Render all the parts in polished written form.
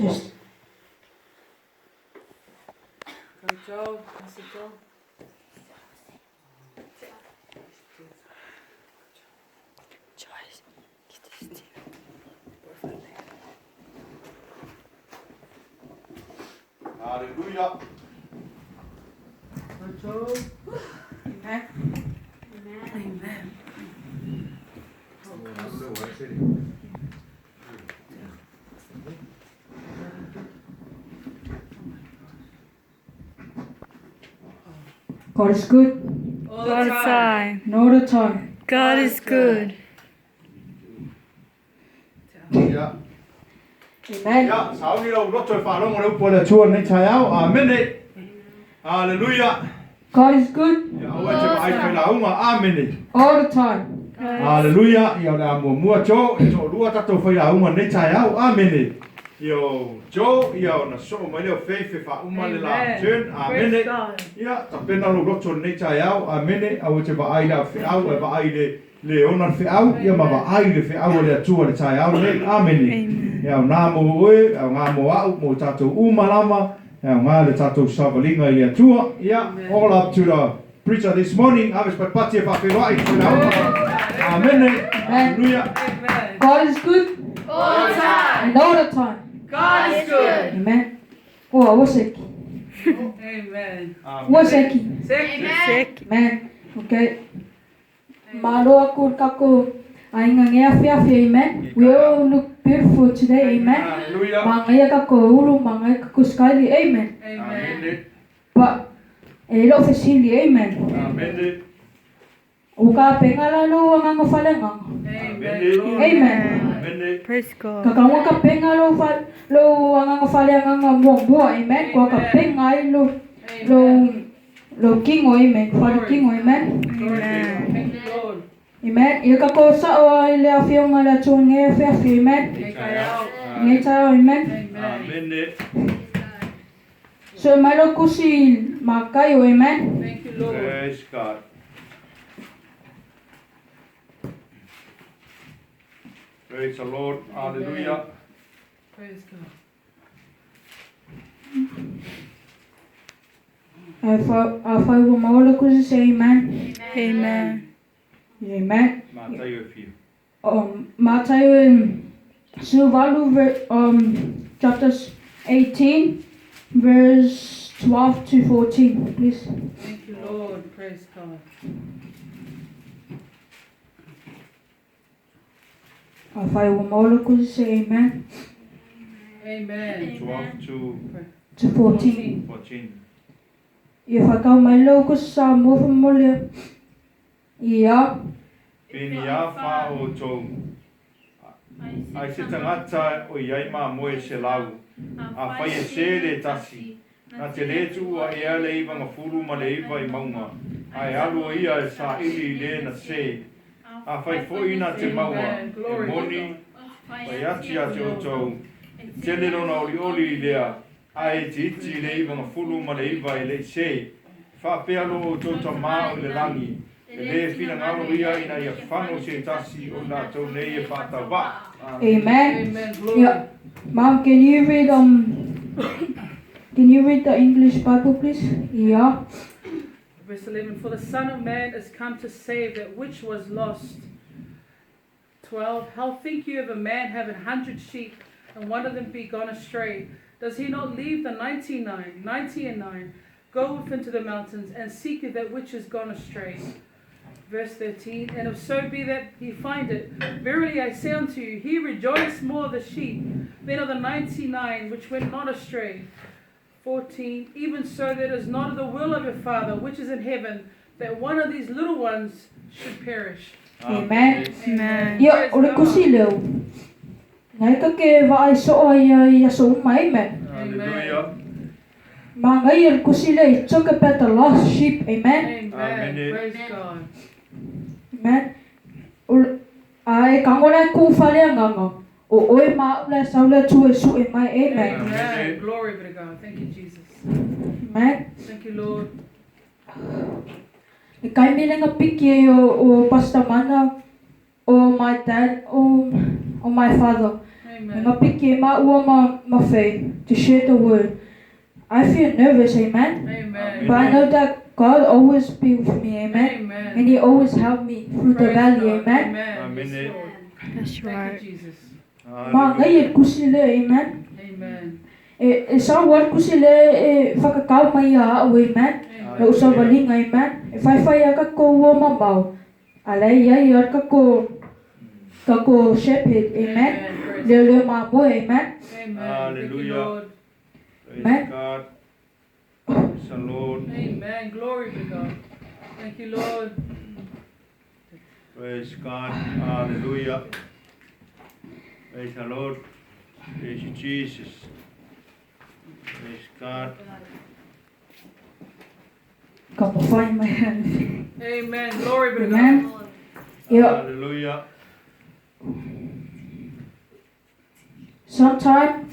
Just. Go Joel, Pastor Joel. Joyce, Hallelujah. Go Joel. Amen. Amen. God is good All All the time. and all the time. God is good. Ia. Amen. Ia, sauni lau loto e faalogo le upu a le Atua lenei taeao. Amene. Haleluia. God is good Ia, aua e te vaai failauga. Amene. all the time. Haleluia. Ia, o le a muamua Jo, e toalua tatou failauga lenei taeao. Amene. Ia, o Jo, ia, ona soo mai lea o Faith e faauma le la Amen. turn. Amene. Praise God. Ia, tapena lou loto i lenei taeao. Amene. Aua e te vaai i le avefeau, ae vaai i le le ona le feau, ia ma vaai i le feau a le Atua i le taeao lenei. Amene. Amen. E aoga mo oe, e aoga mo a'u, mo tatou uma lava, e aoga le tatou savaliga i le Atua. Ia, all up to the preacher this morning, ave se patipati e faafeiloai i le failauga. Amene. Haleluia. Amen. God is good All the time. and all the time. God is good. Amen. Oh, waseki. Amen. Amene. Waseki. Seki. Seki. Amen. Okay. Malo aku le kako aiga nge afiafi. Amen. We all look beautiful today. Amen. Haleluia. Mangaia kako ulu, mangaia kako skyli. Amen. Amen. Amene. But e lo fesili. Amen. Amene. O ka penga la lo anganga falenga. Amen. Amen. Amen. Amene. Praise God. Ka ka penga lo fa lo anganga fale anganga mua mua. Amen. Ko ka penga ai lo lo Amen. lo kingo. Amen. Fale kingo. Amen. Glory. Amen. Thank you, Lord. Amen. Ia ka ko sa o ai le afionga le atua nge afiafi. Amen. Nge taeao. Amen. Amen. Amene. So mai lo kusi Mataio. Amen. Thank you, Lord. Praise God. Praise the Lord. Hallelujah. Praise God. Afai ua maua le kusi se amen. Amen. Amen. Mataio e fia. Mataio in Suvalu, chapters 18, verse 12 to 14, please. Thank you, Lord. Praise God. Afai ua maua le kusi se amen. Amen. 12 to To 14. 14. Ia whakau mai lau kusi sa mua whamole. Ia. Peni a wha o tau. Ai se tangata o iai ma moe se lau. A whai e se le tasi. Na te le tua e ale iwa nga fulu ma le iwa i maunga. Ai alu o ia e sa ili i le na se. A whai fo ina te maua. E moni, whai ati a te o tau. E tele lona oli oli i lea. A e te iti i le iwa nga fulu ma le iwa i le se. Wha pea lo o tau tamā o le langi. E le whina ngalo ia ina ia whano se tasi o nā tau nei e whātau wā. Amen. Amen. Glory. Yeah. Mom, can you read the English Bible, please? Yeah. Verse 11, For the Son of Man is come to save that which was lost. 12, How think you of a man having 100 sheep, and one of them be gone astray? Does he not leave the 99, 90 and 9, go off into the mountains, and seek that which is gone astray? Verse 13, And if so be that he find it, verily I say unto you, he rejoiced more of the sheep than of the 99 which went not astray. 14, Even so that is not the will of your Father which is in heaven, that one of these little ones should perish. Amen. Amen. Ia, o le kusi leo. Ngai ka ke vaai soa ia ia so uma, amen. Hallelujah. Ma ngai le kusi leo, it took about the lost sheep, amen. Amen. Amen. Praise God. Amen. O ai kangola ku fale nganga. O oe ma ula saula tu e su e mai, amen. Amen. Glory be to God. Thank you, Jesus. Amen. Thank you, Lord. E kai mile nga piki e o Pastor Mana, o my dad, o my father. Amen. Nga piki ma ua ma, ma faith to share the word. I feel nervous, amen. Amen. But I know that God always be with me, amen. Amen. And He always help me through the Praise valley, God. amen. Amen. Amen. Yes, Lord. That's Thank you, right. Jesus. Ma ngai e kusi le, amen. Amen. E, e sa war kusi le e whakakau mai a au, amen. Amen. Lau sa valinga, amen. E whai whai a ka ko ua mamau. A lei ia ia ka ko, ka ko shepherd, amen. Praise Leo leo mā moe, amen. Amen. Thank you, Hallelujah. Lord. Praise Amen. God. Praise the Lord. Amen. Glory be to God. Thank you, Lord. Praise God. Hallelujah. Praise the Lord. Praise you, Jesus. Praise God. Ka mo whai mai ana. Amen. Glory be to Amen. God. Yeah. Hallelujah. Sometime,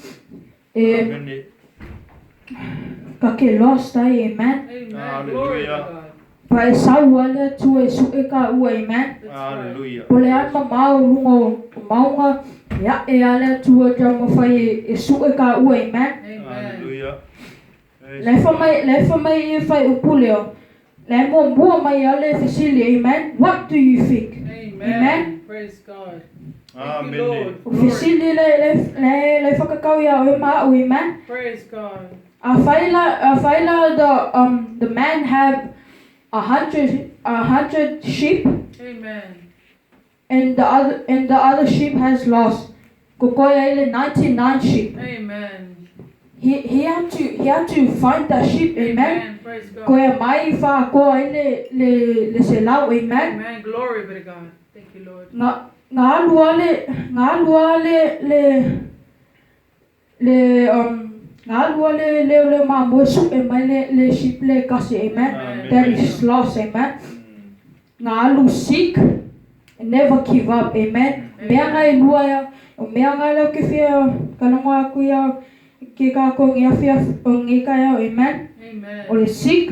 e, Amen. ka ke lost ai, amen. Amen. Glory to Hallelujah. God. Pa e sau ale tu e su e ka ua, amen. That's right. Hallelujah. Po le an ma mau lungo o maunga, ia e ale tu e kia mo whai e, e su e ka ua, amen. Amen. Hallelujah. Praise Le fa God. mai, le fa mai e whai upule o. Le mo mua mai ale fesili, amen. What do you think? Amen. Amen. Praise God. Thank you, Amen. Lord. O Glory. fesili le, le, le, le whakakau ia o ma au, amen. Praise God. A whaila, a whaila the man have 100 sheep Amen. and the other sheep has lost. Ko koe aile 99 sheep. Amen. He had to find that sheep, amen. Praise God. Koe mai wha koa aile le le se lau, amen. Amen. Glory be to God. Thank you, Lord. Nga nga alua le nga alua le le le nga alua le le le ma mo su e mai le le sheep le kasi, amen. Amen. That is lost, amen. Mm. Nga alu seek and never give up, amen. Mea ngai lua ia, o mea ngai leo ke whia, ka longo aku ia, ke ka ko ngi awhia, o ngi ka ia, amen. Amen. O le seek,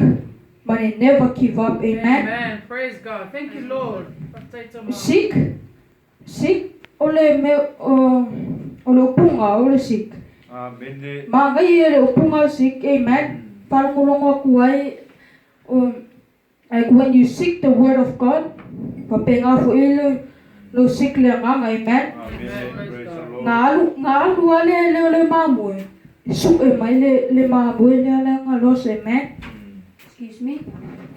but they never give up, amen. Amen. Praise God. Thank you, Lord. Seek, seek, o le me, o, o le upunga, o le seek. Amen. Ma ngai e le upunga seek, amen. Mm. Whalongolongo aku ai, o, like when you seek the word of God, papenga fo i le, lo seek le nganga, amen. Amen. Praise the Lord. Nga alu ale le le mamue. Su e mai le le mamue le ale nga los, amen. Mm. Excuse me.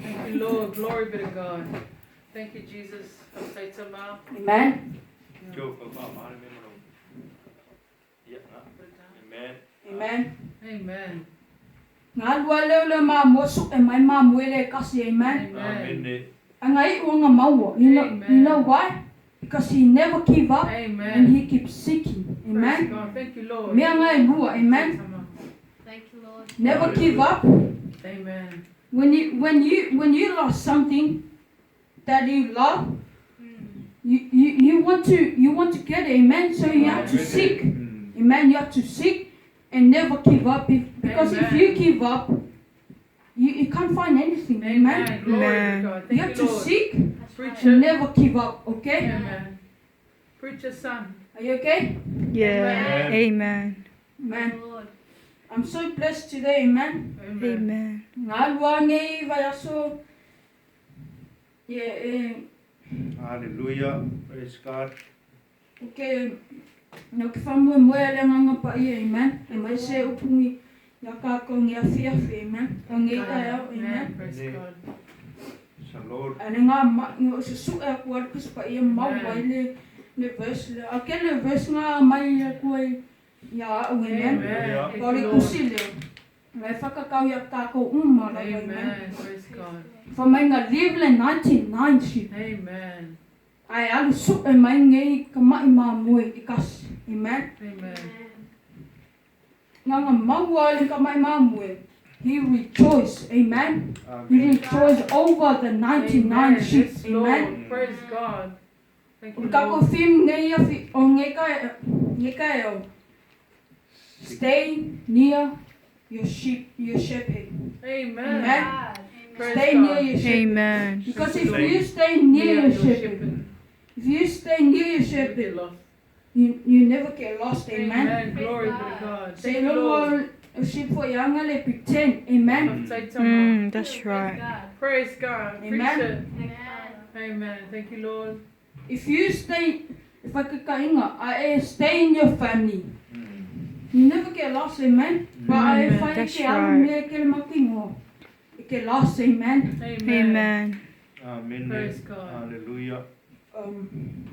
Thank you, Lord. Glory be to God. Thank you, Jesus. Amen. Amen. Amen. Amen. Nga alu ale le mamue su e mai mamue le kasi, amen. Amen. Amen. Anga i uanga maua. You know why? Because he never give up Amen. and he keeps seeking. Praise Amen. God. Thank you, Lord. Mea ngai lua, amen. Thank you, Lord. Never give up. Amen. When you lost something that you love, you want to get it, amen. So you have to seek. Mm. Amen. You have to seek and never give up. Because if Amen. you give up, you can't find anything. Amen. Amen. Glory Amen. to God. You Thank have you, to Lord. seek That's Preach right. and never give up. Okay? Amen. Preacher son. Are you okay? Yeah. Amen. Amen. Lord. I'm so blessed today, amen. Amen. Amen. Nga lua ngei vai aso. Yeah, eh, Hallelujah. Praise God. okay. No ke whamue moe le nganga pa ia, amen. E mai se upungi ia kākou ngi awhi awhi, amen. O ngei ka au, amen. Praise God. Praise the Lord. Ale ngā ma, ngā susu e aku aru kusi pa ia mau ai le, le verse le. A ke le verse ngā mai ia kua ia au, amen. Amen. Thank O le you, Lord. kusi le. Lai whakakau ia kākou uma lava, amen. Amen. Praise God. Wha mai ngā live le 99 sheep. Amen. Ai alu su e mai ngei ka mai mā moe i kasi. Amen. Amen. Ngā ngā maua le ka mai mā moe. He rejoiced. Amen. He Amen. rejoiced over the 99 Amen. sheep. Yes, Amen. Lord. Praise God. Thank you, Ka ko Lord. whim ngei a whi, o ngei ka, ngei ka e o. Stay near your sheep, your shepherd. Amen. Amen. Praise Stay God. near your shepherd. Amen. Because if you stay near your shepherd, if you stay near your You shepherd, get lost. You never get lost, amen. Amen. Glory be to God. Say Thank you, no Lord. more sheep for younger le pretend, amen. That's right. Praise God. Preach Amen. it. Amen. Amen. Thank you, Lord. If you stay, if I could I stay in your family. You never get lost, amen. But if I That's get right. right. Get lost, amen. Amen. Amen. Amen. Praise God. Hallelujah. Amen.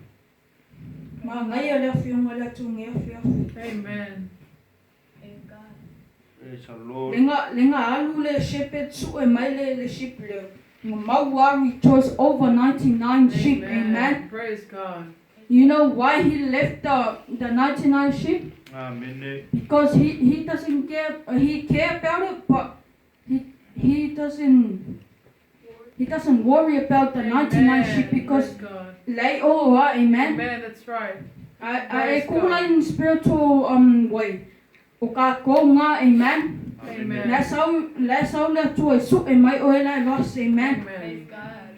Praise God. Praise the Lord. Lenga alu le shepherd su e mai le sheep le. Maua rejoice over 99 sheep, amen. Praise God. You know why he left the 99 sheep? Amen. Because he doesn't care, he care about it, but he doesn't worry about the 99 Amen. sheep because Praise God. they all are, amen. Amen. That's right. I call in spiritual way. Oka ko nga, amen. Amen. That's how le tu su e mai o la lost, amen. Amen. Praise God.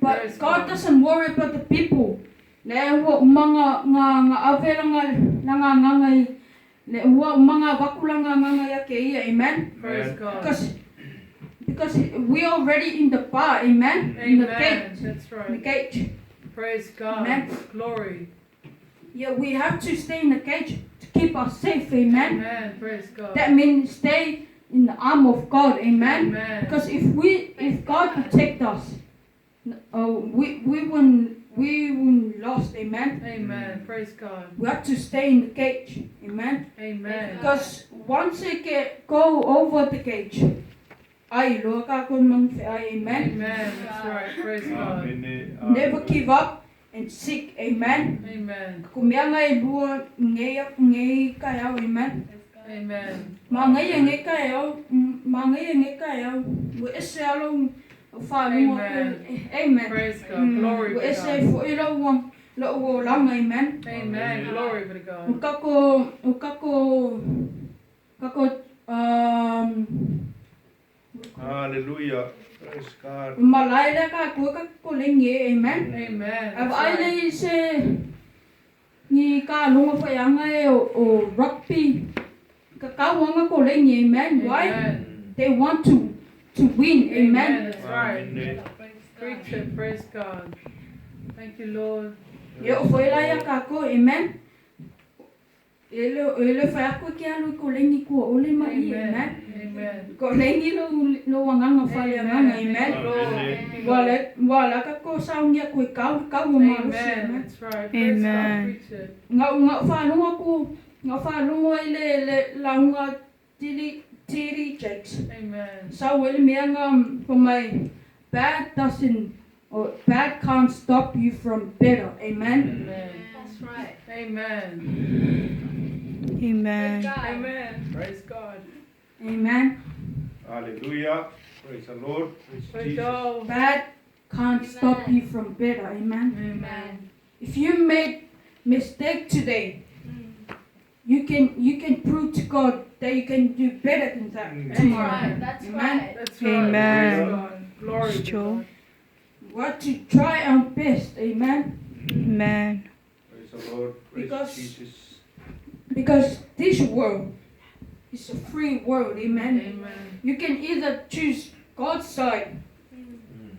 But Praise God God. doesn't worry about the people. Le ua umanga nga avela nga nga nga le ua umanga vakula nga nga ya ke ia, amen. Praise God. Because we already in the bar, amen. In the Amen. gate. That's In the right. gate. Praise God. Amen. Glory. Yeah, we have to stay in the cage to keep us safe, amen. Amen. Praise God. That means stay in the arm of God, amen. Amen. Because if God protect us, we wouldn't lost, amen. Amen. Praise God. We have to stay in the cage, amen. Amen. Because once it go over the cage, I look amen. Amen. That's right. Praise God. Amen. Never give up and seek, amen. Amen. Kumia ngai lua ngai kaya, amen. Amen. Ma ngai ngai kaya, ma ngai ngai kaya. We ese alo fa Amen. Amen. Praise God. Glory We be to ese God. fo ilo wa lo lang, amen. Amen. Glory be to God. Ukako Hallelujah. Praise God. Malaila ka ko ka ko lenge, amen. Amen. Ab That's ai right. le se ni ka lunga fa yanga e o rugby ka ka wanga ko lenge, amen. Why? Amen. They want to win, amen. Amen. That's right. Amen. Preach it. Praise God. Thank you, Lord. Ye o foi la ya ka ko, amen. Ele fa ko ke alu ko lengi ko ole ma i, amen. Amen. Ko lengi lo wanganga fa le nganga, amen. Amen. Wala ka ko saungia ko kau kau ma lo se, Amen. amen. That's right. Praise God. Amen. Preach it. Nga fa lunga ku nga fa lunga ile le launga tili tiri checks. Amen. So will me nga for my bad doesn't or bad can't stop you from better. Amen. Amen. That's right. Amen. Amen. Praise God. Amen. Praise God. Amen. Hallelujah. Praise the Lord. Praise Praise Jesus. God. Bad can't stop you from better. Amen. Amen. If you made mistake today, you can prove to God that you can do better than that That's tomorrow. right. That's Amen. right. That's right. Amen. Praise God. Glory to Sure. God. We have to try our best. Amen. Amen. Praise the Lord. Praise Jesus. Because this world is a free world. Amen. Amen. You can either choose God's side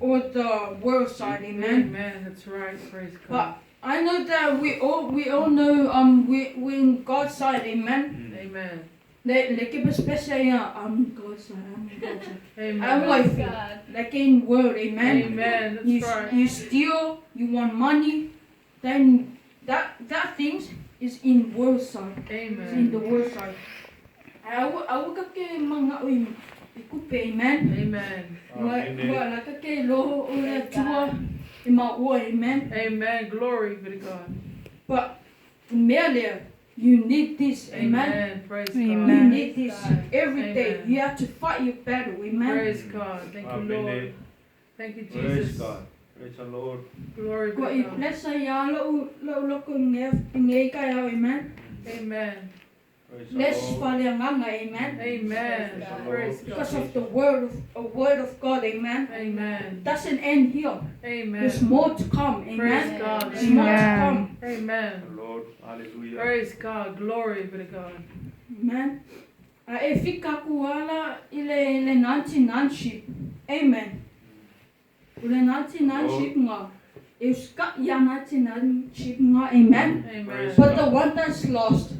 or the world side. Amen. Amen. That's right. Praise God. But I know that we all know we in God's side. Amen. Amen. Like especially I'm God's side. I'm God's side. Amen. I'm like God. like in world. Amen. Amen. That's You right. you steal. You want money, then that things is in world side. It's in Amen. the world side. I will ke mga oi ikupe. Amen. Amen. Amen. Wa la ke lo o le tua i ma ua, amen. Amen. Glory be to God. But merely you need this, amen. Amen. Praise God. You Amen. need this every day. Amen. You have to fight your battle, amen. Praise God. Thank you, Lord. Amen. Thank you, Praise Jesus. God. Praise the Lord. Glory be Ko to i God. bless ya lo lo lo ko nge nge ka ya, amen. Amen. Praise the less Lord. faleagaga. Amen. Amen. Praise Because God. of the word of God. Amen. Amen. Doesn't end here. Amen. There's more to come. Praise Amen. God. There's more to Amen. come. Amen. The Lord. Hallelujah. Praise God. Glory be to God. Amen. A e fika ku ala i le 99 sheep. Amen. O le 99 Lord. sheep nga. E uska ia 99 sheep nga. Amen. Amen. Praise But the one that's lost,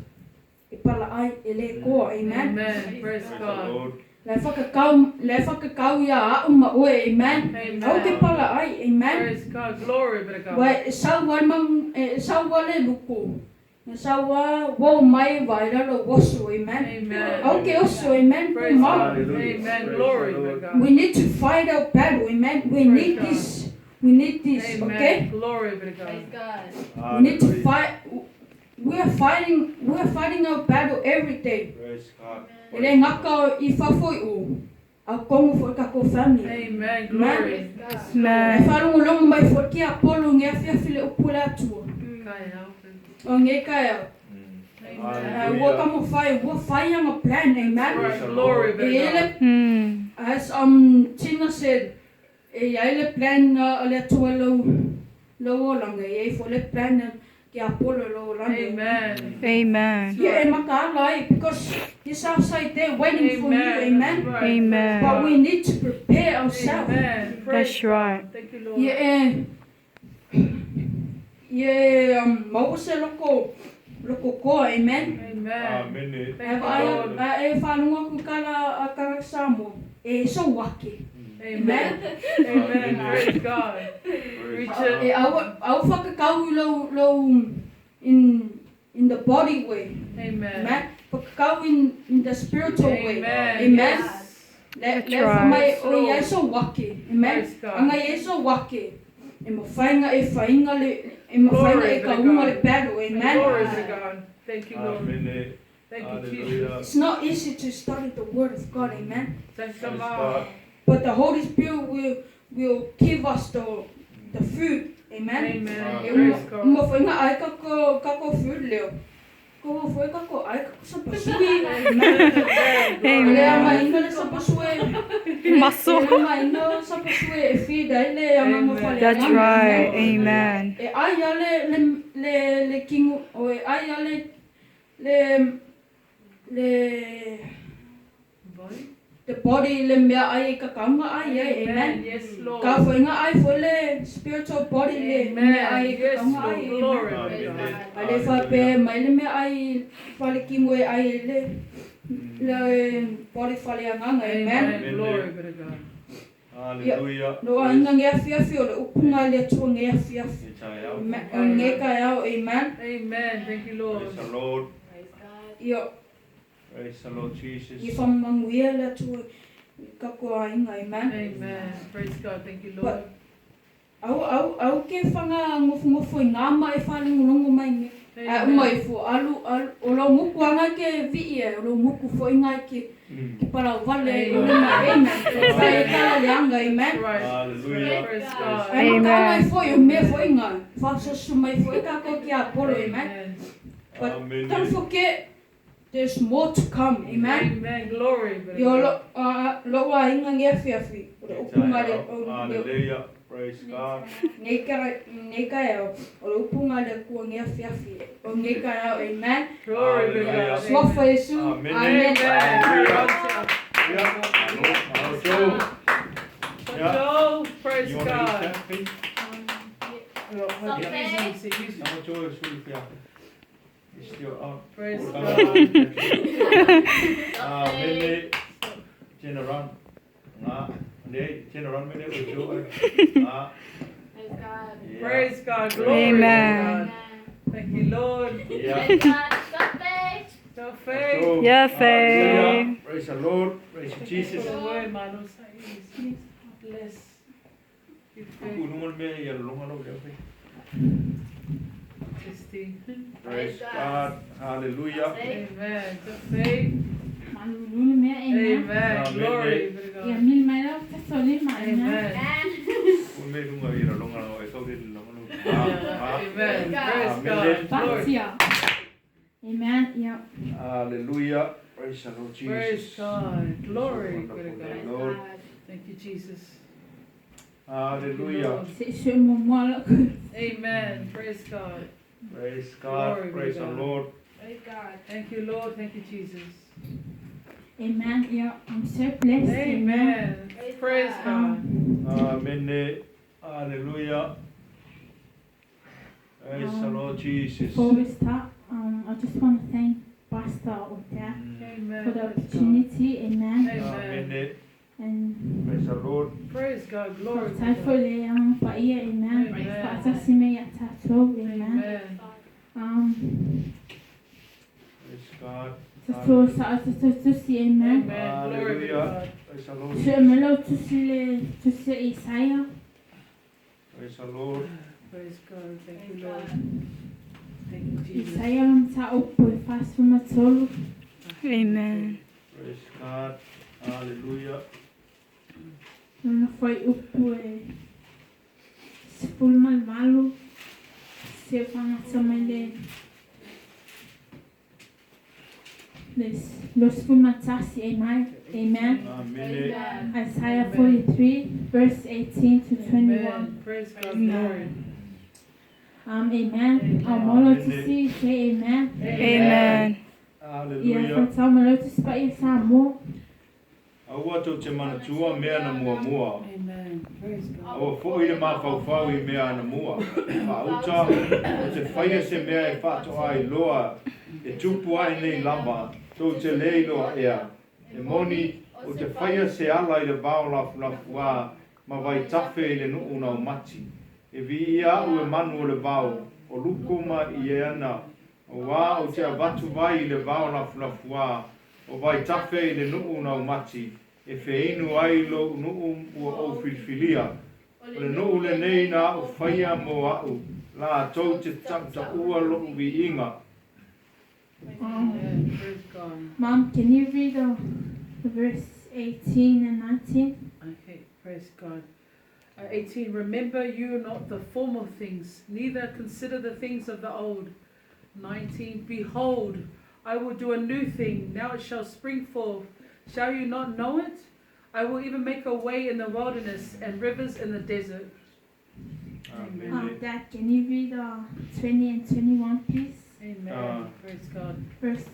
e pala ai e le koa. Amen. Amen. Praise Praise the God. Lord. Le whakakau ia au ma oe. Amen. Au te Amen. pala ai. Amen. Praise God. Glory be to God. Wai e sau wale mang, e sau wale luku. E sau wa wo mai vai lalo wosu. Amen. Amen. Au ke osu. Amen. Praise Mau. God. Hallelujah. Amen. Praise Glory the be to Lord. God. We need to fight our battle, amen. We Praise need God. this. We need this, Amen. okay? Glory be to God. Praise God. We need to Hallelujah. fight. We are fighting. We are fighting our battle every day. Praise God. E le ngaka i fafoi o. Au kongo fo ka ko family. Amen. Glory. Praise God. E Amen. whalongolongo mai fo ki Apollo nge afiafi le upula atua. O nge ka eo. Amen. Ua Hallelujah. ka mo whai, ua whai anga plan, amen. Right. Glory be E to ele, God. As Tina said, e ia ele plan le atua lau lau olanga, e ia fo le plan ki Apollo lau olanga. Amen. Amen. Yeah, e makaala ai, because he's outside there waiting for you, amen. That's right. Amen. But we need to prepare ourselves. Amen. Praise That's right. God. Thank you, Lord. Yeah, yeah, maua se loko loko koa, amen. Amen. Amen. Thank E you, vaai Lord. e whanunga ku kala a kara Samoa, e so wake. Amen. Amen. Praise God. Praise Reach God. E au au whakakau lau lau in the body way. Amen. Amen. Whakakau in the spiritual way. Amen. Amen. Yes. Le That's le right. whamai o ia so wake. Amen. Praise God. Anga ia so wake. E mo whainga e whainga le e mo whainga Glory e be to kaunga God. le battle. Amen. Glory to God. Thank you, Lord. Amen. Thank you, Jesus. Hallelujah. It's not easy to study the word of God. Amen. Thank you, Praise Lord. God. But the Holy Spirit will give us the food. Amen. Amen. E Praise God. mo whainga ai kako kako food leo. Ko whai kako ai kako sapasui. Amen. Amen. Le ama inga le sapasue. Maso. Le ama inga sapasue e feed ai le ama mo whale. That's right. Amen. E ai ale le le le kingu o e ai ale le le the body le mea ai kakaunga ai ai. Amen. Yes, Lord. Ka whainga ai fo le spiritual body le mea ai Amen. Yes, kakaunga Lord. ai. Amen. Glory be to Amen. God. Ale whape mai le mea ai whale kingu e ai le le body whale anganga. Amen. Amen. Glory be to God. Hallelujah. No ainga nge afiafi o le upunga le atua nge afiafi. Praise Nge ka au. Amen. Amen. Thank you, Lord. the Lord. Praise God. Io Praise the Lord Jesus. i whamanguia le atua kako ainga. Amen. Amen. Praise God. Thank you, Lord. Au au au ke whanga ngofu ngofu i ngā ma e whalengolongo mai nge. A uma i fo alu alu o lo nguku anga ke vi e o lo nguku fo inga ke ke para vale o le ma amen. Fa e kala le anga. Amen. Right. Hallelujah. Praise God. Ai ma ka Amen. mai fo i o me fo inga. Fa so mai fo i kako ki Apollo. Amen. Amen. But Amen. don't forget there's more to come. Amen. Amen. Glory be to Yo God. lo lo wa inga nge afiafi o le upunga le o le Hallelujah. Praise God. Nge ka eo, o le upunga le kua nge afiafi, o nge ka eo, amen. Glory be to God. Swafa Yesu, Amen. amen. Amen. Yeah. Hello, Joe. Yeah. Joe, praise You want to eat God. that, please? Yeah. Easy, easy, easy. Hello, Joe. It's really fair. It's still on. Praise God. Amen. General. Nga. Ne, general me ne Joe. Nga. Praise God. Yeah. Praise God. Glory to Amen. God. Thank you, Lord. Yeah. Praise God. Stop The faith. Joe. Yeah, faith. Hallelujah. Praise the Lord. Praise Thank you Jesus. for the word, man. Bless. You faith. Kulungan me ya lungan lo ya. Testing. Praise God. Hallelujah. Amen. The faith. Manululu mea amen. Amen. Amen. Glory be to Ia God. mil mai lau tasoli mai na. Amen. Kun me lunga ya lungan lo eso de lungan lo. Amen. Praise Amen. God. Glory. Batia. Amen. Yeah. Hallelujah. Praise the Lord Jesus. Praise God. Glory So be to wonderful, God. Lord. Thank you, Jesus. Hallelujah. Se se mo mo la ku. Amen. Praise God. Praise God. Glory be Praise to the God. Lord. Praise God. Thank you, Lord. Thank you, Jesus. Amen. Yeah. I'm so blessed. Amen. Praise God. Amen. Hallelujah. Praise the Lord Jesus. Before we start, I just want to thank Pastor Otea Amen. for the Praise God. opportunity. Amen. Amen. Amen. And Praise the Lord. Praise God. Glory to faafetai God. foi le agaga paia. Amen. Amen. Faatasi me ia tatou. Amen. Amen. Praise God. Tatou sa'a tatou tusi. Amen. Amen. Glory be to Hallelujah. God. Praise the Lord. Sue mai lau tusi le tusi a Isaia. Praise the Lord. Praise God. Thank you, Lord. Thank you, Jesus. Isaia le mataupu e 43. Amen. Praise God. Hallelujah. Lona fuaiupu e 18 se fagata mai le le 21. Amen. Amen. Amen. Isaiah 43 verse 18 to 21. Amen. Praise God. Amen. Glory. Amen. Aumolo tusi say amen. Amen. Ia Hallelujah. fatau malo tusi pa ia Samoa. Aua tau te manatua mea na mua mua. Amen. Praise God. Aua foi le mafaufau i mea na mua. Whauta, o te whaia se mea e whātoa ai loa, e tupu ai nei lava, tau te lei loa ea. E moni, o te whaia se ala i le vao lafu lafu a, ma vai tafe i le nuu na o mati. E vi ia au e manu o le vao, o luko ma i e ana, o wā o te avatu vai i le vao lafu lafu a, o vai tafe i le nuu na o mati, e wheinu ai lo nuu ua o filfilia. O le nuu le nei na o whaia mō au, la tau te tautaua lo uvi inga. Amen. Praise God. Mom, can you read the verse 18 and 19? Okay, praise God. 18, remember you not the former things, neither consider the things of the old. 19, behold, I will do a new thing, now it shall spring forth. Shall you not know it? I will even make a way in the wilderness and rivers in the desert. Amen. Dad, can you read 20 and 21, please? Amen. Praise God. Verse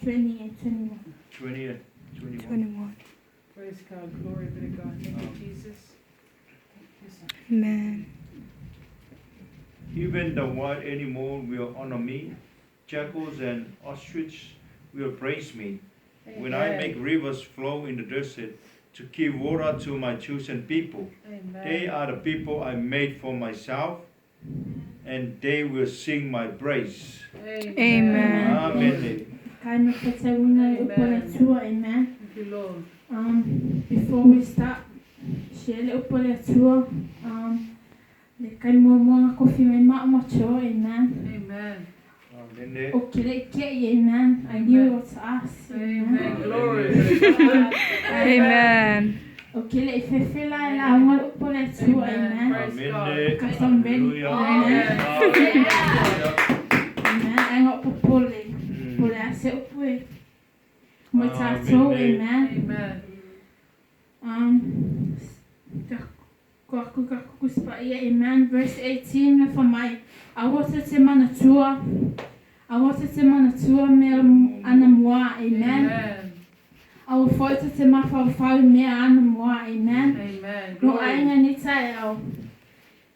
20 and 21. 20 and 21. 21. Praise God. Glory be to God. Thank you, Jesus. Amen. Even the wild animal will honor me, jackals and ostrich will praise me. When I Amen. make rivers flow in the desert to give water to my chosen people. Amen. They are the people I made for myself, and they will sing my praise. Amen. Amen. Kai me whataunga i upo le Atua, amen. Thank you, Lord. Before we start, share le upo le Atua, le kai mua mua ngā kofi mai maa mo tō, amen. Amen. Amen. O ke le ke, amen. I knew what to ask, amen. Amen. Glory be to God. Amen. O ke le i whewhela e la unga le upo le Atua, amen. Praise God. Amen. Because I'm ready. Hallelujah. Amen. Hallelujah. Amen. Ai ngā upo le, po le ase upo e. Mo tātou, amen. Amen. Ka kuspa ia, amen. Verse 18, le whamai. Aua te manatua, aua te manatua mea ana mua, amen. Amen. Aua foi te mawhauwhau mea ana mua, amen. Amen. Lo Glory. ainga ni tae au.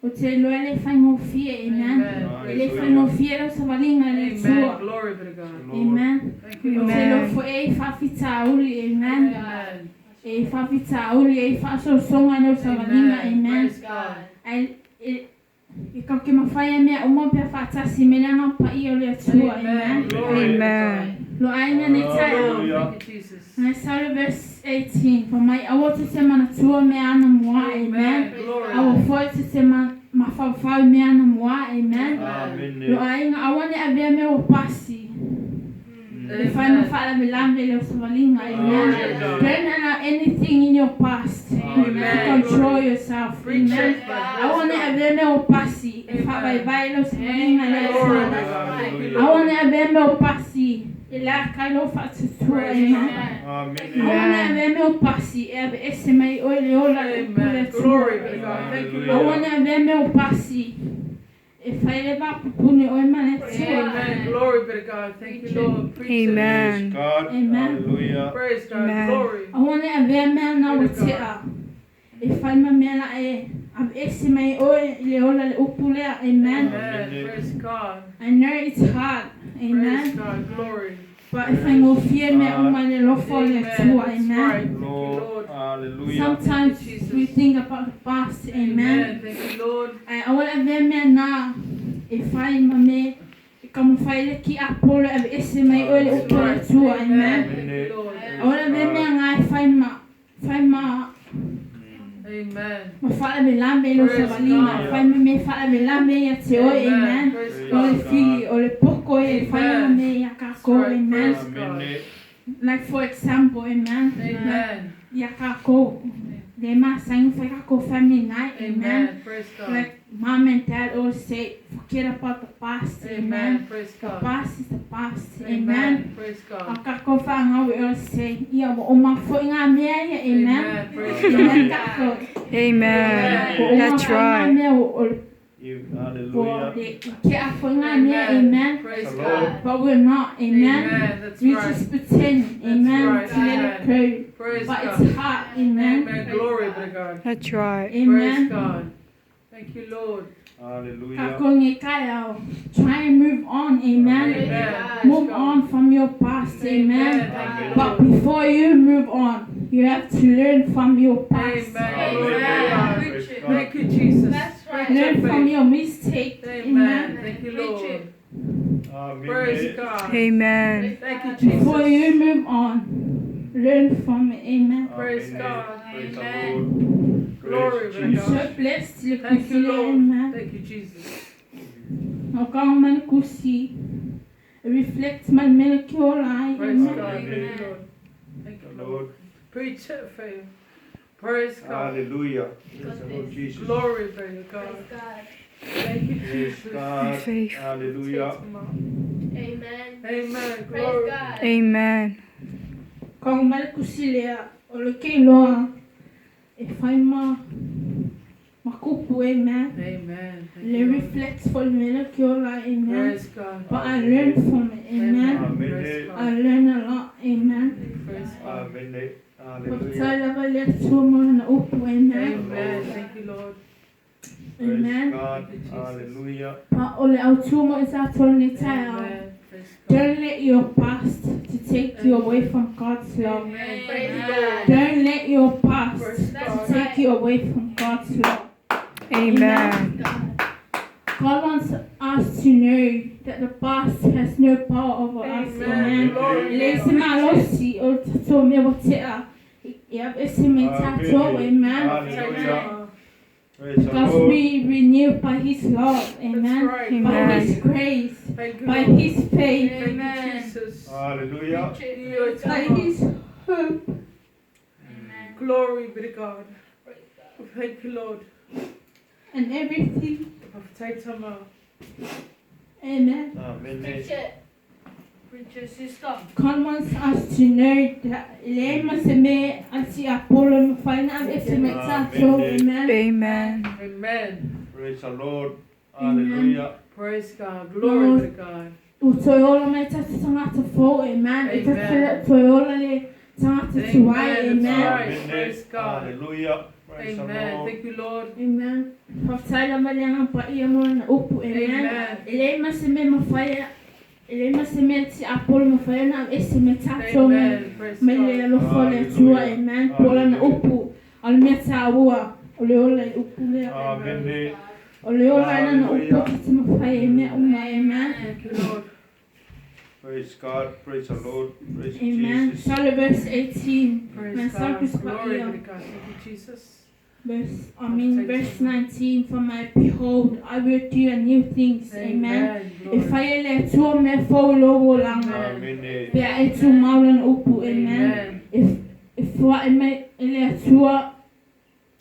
O te loa le whaingofie, amen. Amen. E le whaingofie lau savalinga le Amen. tua. Glory be to God. Lord. Amen. Thank you, O Lord. te loa fo e whawhitauli, amen. Amen. E whawhitauli, e whaasosonga lau savalinga, amen. Praise God. Ai e e kau ke mawhai mea o mō pia whaatasi me nanga pa i o le atua, amen. Glory be to Amen. Lo ainga nei tae au. God. Hallelujah. Thank you, Jesus. Ngai saule verse 18. Fa mai aua te te manatua mea ana mua, amen. Glory. Aua foi te te mawhauwhau mea ana mua, amen. Amen. Lo ainga aua ne avea mea o pasi. E whai ma whaalavelave le o savalinga, amen. Amen. Don't allow anything in your past Amen. to control yourself, Preach amen. it, bud. Aua ne avea mea o pasi. E whaavaivai le o savalinga le Glory. atua. Hallelujah. Aua ne avea mea mea o pasi e la kai lo faatutua. Praise Amen. God. Amene. Aua ne avea mea o pasi e aveese mai oe le ola i le upu o le Amen. Atua. Glory be to God. Thank you, Aua Lord. ne avea mea o pasi e fai le vapupuni oe ma le Atua. Amen. Glory be to God. Thank you, Lord. Preach it. Praise Amen. God. Amen. Hallelujah. Praise God. Amen. Glory. Aua ne avea mea na ua tea e fai ma mea la e aveese mai oe i le ola i le upu lea. Amen. Amen. Praise God. I know it's hard. Praise Amen. God. Glory. But e faigofie mea uma i le alofa o le Amen. Atua. That's Amen. right. Thank you, Lord. Lord. Hallelujah. Sometimes Thank you, Jesus. we think about the past. Amen. Amen. Thank you, Lord. Ae aua le avea mea na e fai ma me e taumafai le kiapolo e aveese mai oe le That's upu o le right. Atua. Amen. Thank you, Lord. Aua le avea mea na e fai ma fai ma Amen. ma faalavelave i lou Praise savaliga God. fai ma mea faalavelave ia te oe. Amen. Praise O le God. fili o le poko e fai ma Amen. mea ia That's kākou. right. Amen. Praise God. Amene. Like for example, amen. Amen. Ia kākou le masani fai kākou family night. Amen. Amen. Praise God. Like mom and dad always say, forget about the past. Amen. Amen. Praise The God. past is the past. Amen. Amen. Praise A God. kākou whaangau e always say, ia wa o mafo i ngā mea ia. Amen. Amen. Praise Amen. God. Kākou. Amen. Ko o That's mafo i ngā right. mea o o Hallelujah. le ke a fo i ngā mea. Amen. Praise The God. Lord. But we're not. Amen. Amen. That's We right. just pretend. Amen. right. To let it go. Praise But God. it's hard. Amen. Amen. Glory be to God. That's right. Praise Amen. God. Thank you, Lord. Hallelujah. Kākou nge kai au. Try and move on. Amen. Amen. Move Praise God. on from your past. Amen. Thank you, But Lord. before you move on, you have to learn from your past. Amen. Glory to Amen. God. Praise God. Thank you, Jesus. That's right. Preach Learn it, from faith. your mistake. Amen. Amen. Thank you, Preach Lord. it. Praise Amen. God. Amen. Thank you, Before you Jesus. move on, learn from it. Amen. Praise Amen. God. Praise the Amen. Lord. Glory Praise be to Jesus. So blessed le Thank you, kusi le, Lord. amen. Thank you, Jesus. O ka man kusi. Reflect man mele ki ola ai. Praise Amen. God. Thank Amen. you, Lord. Thank The you, Lord. Lord. Preach it, faith. Praise God. Hallelujah. Praise the Lord Jesus. Glory be to God. Praise God. Thank you, Praise Jesus. God. Faith. Hallelujah. Amen. Amen. Praise Glory. God. Amen. Ka man kusi lea o le ke loa e whai ma makupu, amen. Amen. Thank Le you, Lord. reflect for le mele ki ola, amen. Praise God. But I learn from it, amen. Praise I God. learn a lot, amen. Praise God. Amen. Hallelujah. Patai lava le atua mo lana upu, amen. Amen. Thank you, Lord. Praise Amen. God. Thank you, Jesus. Hallelujah. Pa o le autua mo i tātou nei tai ao. Amen. Praise God. Don't let your past to take you away from God's love. Amen. Praise Thank you, God. Lord. Don't let your past Praise to God. take you away from God's love. Amen. God. God wants us to know that the past has no power over us. Amen. Amen. Glory. Le se malosi o tātou mea wa tea. Ia e se me tātou, amen. Hallelujah. Praise the Because Lord. we renew by His love, amen. That's right. By Amen. His grace, Thank you, by Lord. His faith, Thank you, Amen. Jesus. Hallelujah. Preach it. You are by God. His hope. Amen. Glory be to God. Praise God. Thank you, Lord. And everything. Amen. Amen. Preach it. Preach it, sister. God wants us to know that le ma se me ati Apollo ma whaina e se me tātou, amen. Amen. Amen. Praise the Lord. Hallelujah. Praise God. Glory to God. O toi ola mai tātou tangata fō, amen. E Amen. tātou toi ola le tangata tuai, Amen. amen. That's right. Praise God. Hallelujah. Praise the Amen. Lord. Thank you, Lord. Amen. Whaftai lava le anga pa ia mo lana upu, amen. Amen. E le ma se me mawhaia, e le ma se me ti Apollo mawhaia na e se me tātou me. Amen. Praise Mai le God. alofa le Atua, amen. Po lana upu, o le mea tāua, o le ola i upu lea. Amen. O le ola i lana upu ki te mawhaia e mea uma, amen. Thank you, Lord. Praise God. Praise the Lord. Praise Amen. Jesus. Salo verse 18. Praise Man, God. Sarkis pa Glory ia. be to God. Thank you, Jesus. Verse 19, for my behold, I will do a new things. Amen. E Glory. whai le atua mea fō logo langa. Amen. Pea e tū maulana upu. Amen. Amen. E fua e mai e le atua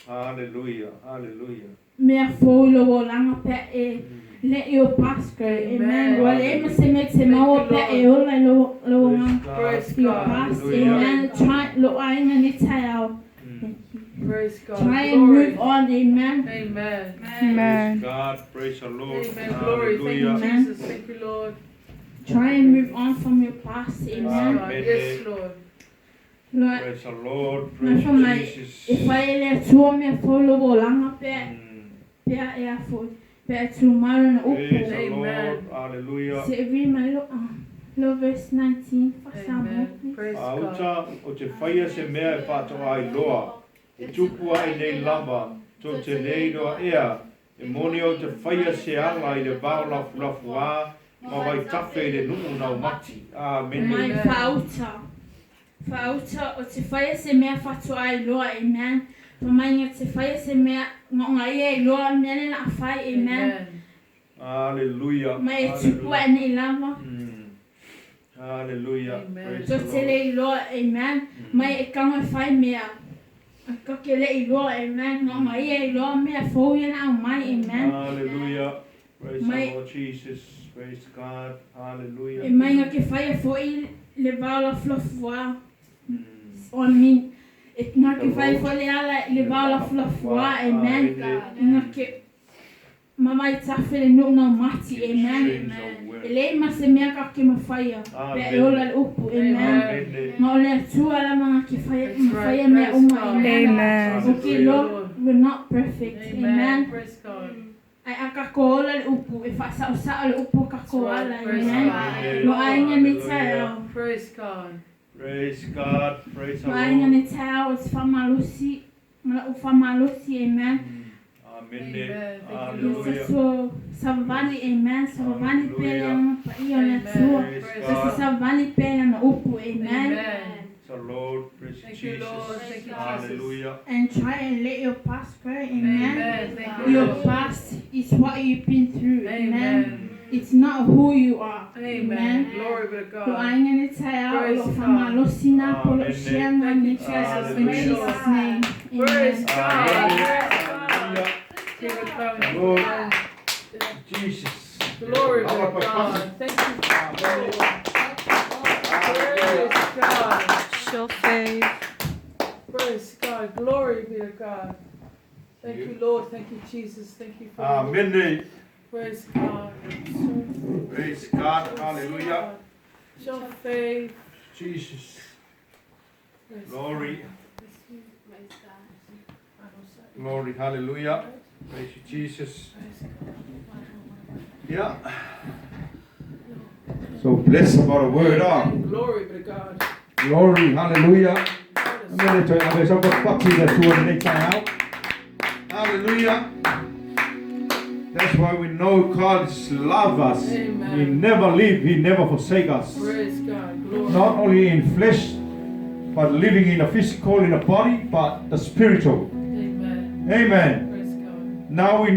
Hallelujah. Hallelujah. mea fō logo langa pea e Let your past go. Amen. Amen. Ua leai ma se mea e te maua Thank you, pea e ola i lou lou Praise agaga. God. Praise Your God. past. Hallelujah. Amen. Try lou aiga nei taeao. Thank you. Praise God. Try and Glory. move on. Amen. Amen. Praise Amen. God. Praise the Lord. Amen. Glory. Thank you, Hallelujah. Amen. Jesus. Thank you, Lord. Try and move on from your past. Praise Amen. God. Yes, Lord. Lord, Praise the Lord. Praise Na whamai- Jesus. e fai e le Atua mea fou lou olaga pea pea e a foi pea e tumau lona Praise upu. the Amen. Lord. Hallelujah. Se e read mai lo lo verse 19 fa'asamoa Amen. please. Praise God. Auta o te whaia se mea e whātoa ai loa. E tupu ai nei lava, tō te leiroa ea. E moni o te whaia se ala i le vao lafu lafu a, ma vai tafe i le nuu nau mati. Amen. Mai Amen. fa'auta fa'auta o te faia se mea fa'atoa ai loa. Amen. Famaiga te faia se mea gaogaia ai loa mea le la'a fai. Amen. Hallelujah. Ma e tupu Hallelujah. ae nei lava. Hallelujah. Amen. Praise Tō the te Lord. le iloa. Amen. Mai e kago e fai mea ka ke le iloa. Amen. Gaogaia ai loa mea fou ia na aumai. Amen. Hallelujah. Praise the Lord Jesus. Praise God. E Hallelujah. mai ke faia fo'i le vao lafulafuā o mean e ngā ke faia fo'i le ala le vao lafulafuā. Amen. Ngā ke mamai tafe le nuu nau mati. Amen. E leai ma se mea ka ke mafaia pea e ola le upu. Amen. Amen. Ma o le Atua lava ngā ke faia That's right. mafaia mea Praise uma. God. Amen. Amen. Okay, Lord, we're not perfect. Amen. Amen. Praise God. Ai a kako ola le upu e fa'asa'osa'o le upu kako That's ala. right. Praise Amen. God. Lo aiga nei taeao. Praise God. Praise God. Praise the Lo aiga Lord. nei taeao o te fa'amalosi ma la'u fa'amalosi. Amen. Amen. Amen. Thank you, Lord. Hallelujah. So savavali. Amen. Savavali pea le agaga paia o le Atua. Praise Praise So God. savavali pea lana upu. Amen. Amen. The Lord. Praise Thank you, Lord. Jesus. Thank you, Jesus. Hallelujah. And try and let your past go. Amen. Amen. Thank you, Your Lord. past is what you've been through. Amen. Amen. It's not who you are. Amen. Glory be to Lo God. aiga nei taeao o Praise lo'o God. fa'amalosi na po lo'o Amen. siaga Thank you, nei Jesus. In Thank you, Lord. Jesus' name. Praise Amen. God. Amen. Praise God. Hallelujah. Keep it going. Keep it Lord. going. Jesus. Glory be to God. Thank you, Lord. Praise God. Show faith. Praise God. Glory be to God. Thank you, Lord. Thank you, Jesus. Thank you, Father. Amen. Praise God. Praise God. Hallelujah. Show faith. Jesus. Praise Glory. God. Praise God. Glory. Hallelujah. Praise you, Jesus. Praise God. Yeah. So blessed about a word, ah. Glory be to God. Glory. Hallelujah. I'm going to have a party that you want to out. Hallelujah. That's why we know God loves us. Amen. He never leave, He never forsake us. Praise God. Glory. Not only in flesh, but living in a physical, in a body, but the spiritual. Amen. Amen. Praise God. Now we know.